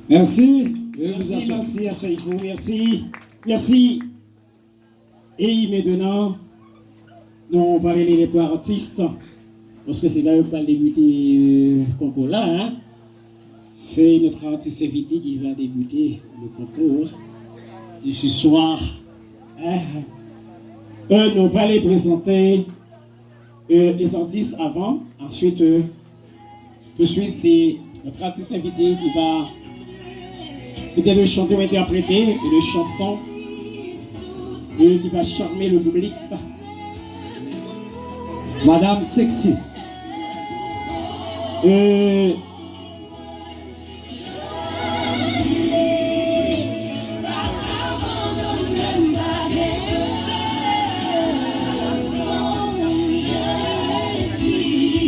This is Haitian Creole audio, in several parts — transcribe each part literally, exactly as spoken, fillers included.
Mèsi. Mèsi, mèsi, Assoyez-vous, mèsi. Mèsi. E mentnan, nou prale lè twa atis, paske se la yo pral debite, euh, konkou la, hein. C'est notre artiste invité qui va débuter le concours de ce soir. Hein? Euh, nou prale prezante, euh, les artistes avant. Ensuite, euh, tout de suite, c'est notre artiste invité qui va peut-être chanter ou interpréter une chanson, euh, qui va charmer le public. Madame Sexy. Euh,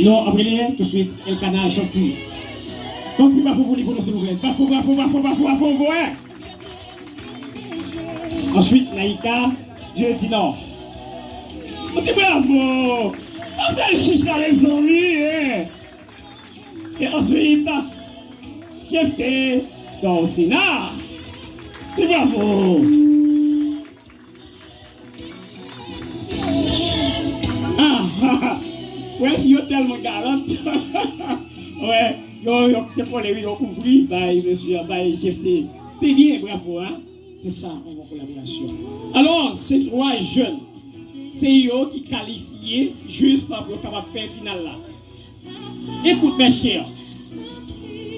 Non, ap rele tout de suite Elkana Chanti. Yon ti bravo pou li pou nou, silvouplè. Bravo, bravo, bravo, bravo, bravo, bravo, hein. Ensuite, Naïka Dieu Dinor. Yon ti bravo. Ann fè l chich la, mezanmi, hein. E answit, Jefte Dorcina. Ti bravo. Ah, wè, yo tèlman galant. Wè, yo, yo te kole, wi, yo ouvri bay mesye, bay Jefte. Se byen, bravo, hein. Se sa, yon bon kolaborasyon. Alò, se twa jèn. Se yo ki kalifye jis pou yo kapab fè final la. Écoute, mes chers,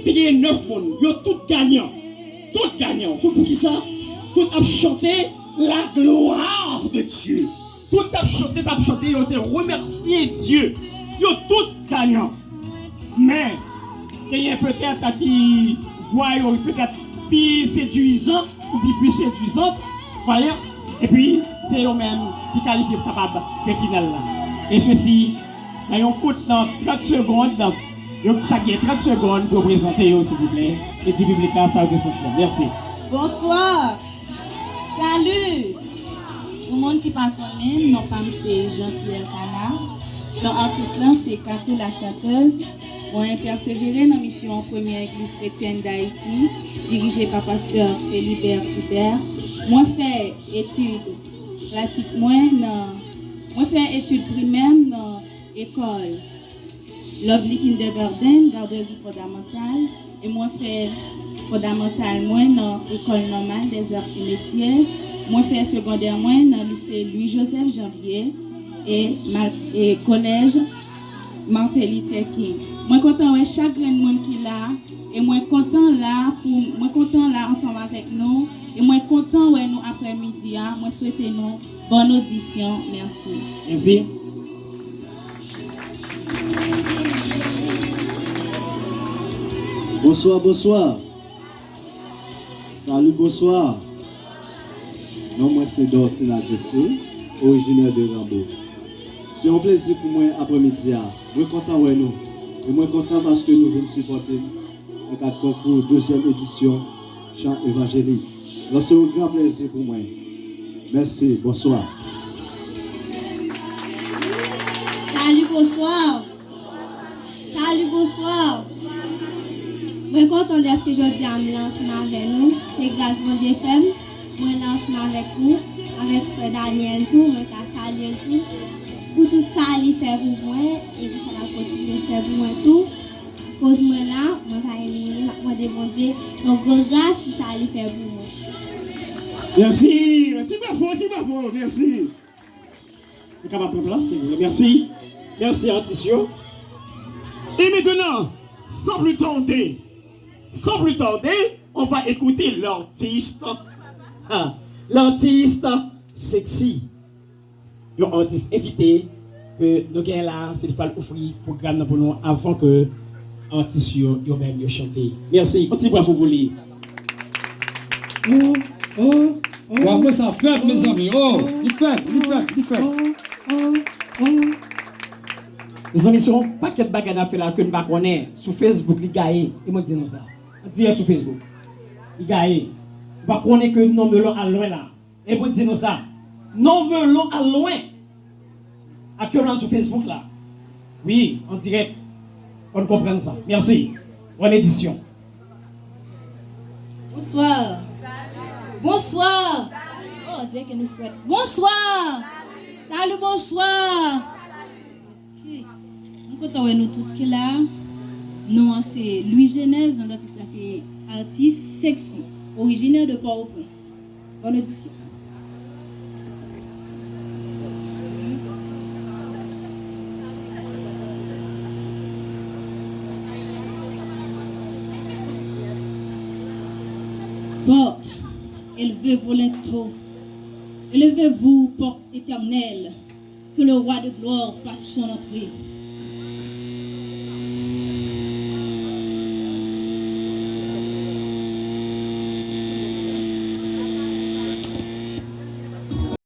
te genyen nèf moun, yo tout ganyan. Tout ganyan. Ou konn poukisa? Tout ap chante la gloire de Dieu. Tout ap chante, t ap chante, yo te remèsye Dye. Yo tout ganyan. Men, genyen petèt ki vwa yo petèt pi sedwizan, ou pi, pi sedwizant, vwaye, epi se yo menm ki kalifye pou kapab fè final la. E sesi, nan yon kout nan trant segonn, yo chak gen trant segonn pou yo prezante yo, silvouplè, e di piblik la sa yo te santi. Mèsi. Bonswa. Salut! Pou moun ki pa konnen, non pa m se Jeanty Elkana. Non atis lan se Katou la chanteuse. Mwen pèsevere nan misyon Premyè Egliz Kretyèn Dayiti, dirije pa pastè Felibert Hubert. Mwen fè etid klasik mwen nan, mwen fè etid primè m nan ekòl Lovely Kindergarten, Garderie Fondamentale, e mwen fè fondamantal mwen nan École Normale des Arts et Métiers. Mwen fè segondè mwen nan lise Louis Joseph Janvier e, e kolèj Martin Luther King. Mwen kontan wè chak grenn moun ki la, e mwen kontan la pou, mwen kontan la ansanm avèk nou, e mwen kontan wè nou aprèmidi a. Mwen swete nou bòn odisyon. Mèsi. Mèsi. Bonswa, bonswa. Salut, bonswa. Non mwen se Dorcina Jeffrey, orijinè de Ranbo. Se yon plezi pou mwen aprèmidi a. Mwen kontan wè nou. E mwen kontan paske nou vin sipòte m nan kad konkou dezyèm edisyon Chan Evanjelik. Donk, se yon gran plezi pou mwen. Mèsi, bonswa. Salut, bonswa. Salut, bonswa. Mwen kontan dèske jodi a m la ansanm avè nou. Se gras Bondye fè m. Mwen la ansanm avèk ou, avèk frè Daniel tou, mwen ka salye l tou. Pou tout sa li fè pou mwen, e pou sa l ap kontinye fè pou mwen tou. Akoz mwen la, mwen pa elimine, m ap mande Bondye yon gwo gras pou sa li fè pou mwen. Mèsi. Ti bravo, ti bravo, mèsi. Nou kapab pran plas, silvouplè. Mèsi. Mèsi, atis yo. Et maintenant, sans plus tarder, sans plus tarder, on va écouter l'artiste. Ah, l'artiste sexy. Yon atis envite ke nou genyen la, se li k pral ofri pwogram nan pou nou avan ke atis yo, yo menm, yo chante. Mèsi. Yon ti bravo pou li. Bravo, sa fèt, mezanmi. Oh, li fèt, li fèt, li fèt. Mezanmi, se yon pakèt bagay n ap fè la ke n pa konnen. Sou Facebook, li gaye. E mwen k di nou sa. An dirèk sou Facebook. Li gaye. Ou pa konnen ke non Melon al lwen la. E pou di nou sa. Non Melon al lwen. Aktyèlman, l sou Facebook la. Wi, an dirèk. Fò n konprann sa. Mèsi. Bòn edisyon. Bonsoir. Bonsoir. Oh, on dirait que nous frères. Bonsoir. Salut, bonsoir. Ok. M kontan wè nou tout ki la. Non an se Louis Genèse, non atis la se Artiste Sexy, originaire de Port-au-Prince. Bòn odisyon. Porte, élevez vos linteaux, élevez-vous, porte éternelle, que le roi de gloire fasse son entrée.